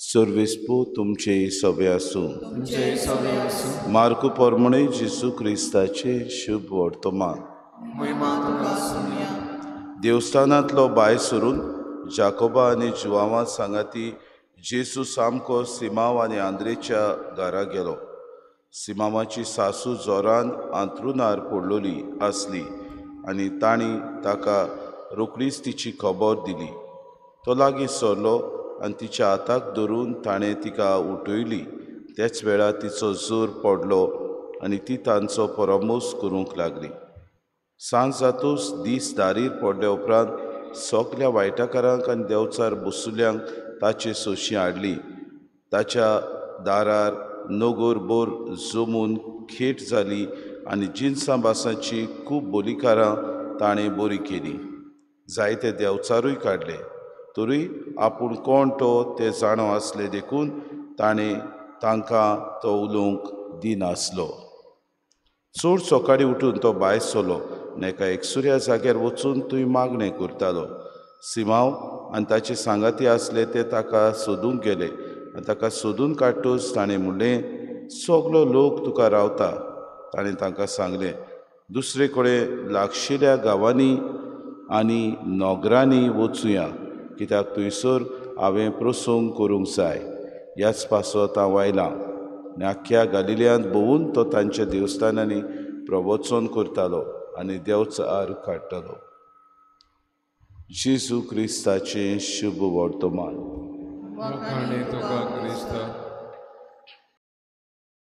सर्वेस्पू तुमचे सवे आसूं. मार्कू पोरमणे जेजू क्रिस्ताचे शुभ वर्तमान. देवस्थानांतलो भायर सरून जाकोबा आनी जुवांवा सांगाती जेजू सामको सिमांव आनी आंद्रेच्या घरा गेलो. सिमांवाची सासू जोरान आंतरुणार पडलोली आसली आनी तांणी ताका रोखडीच तिची खबर दिली. तो लागीं सरलो आनी तिच्या हाताक धरून ताणें तिका उठयली. तेच वेळार तिचो जोर पडलो आनी ती तांचो परामोस करूंक लागली. सांज जातूच दीस दारीर पडल्या उपरांत सगल्या वायटकारांक आनी देंवचार बसुल्यांक ताचे सोशी हाडली. ताच्या दारार नगरभर जमून खेट जाली आनी जिनसां भासांची खूब बोलीकारां ताणें बरी केली. जायते देंवचारूय काडले, तरूय आपूण कोण तो ते जाणो आसले देखून ताणें तांकां तो उलोवंक दिनासलो. चड सकाळीं उठून तो भायर सरलो आनी एका एकसुऱ्या जाग्यार वचून थंय मागणें करतालो. सिमांव आनी ताचे सांगाती आसले ते ताका सोदूंक गेले आनी ताका सोदून काडटूच ताणें म्हणलें, सगलो लोक तुका रावता. ताणें तांकां सांगलें, दुसरे कडेन लागशिल्ल्या गांवांनी आनी नगरांनी वचुया, कित्याक थंयसर हांवें प्रसंग करूंक जाय. ह्याच पासत हांव आयलां. आनी आख्ख्या गालिल्यांत भोंवून तो तांच्या देवस्थानांनी प्रवचन करतालो आनी देंवचार काडटालो. जेजू क्रिस्ताचें शुभ वर्तमान. वाखाणे तुका क्रिस्ता.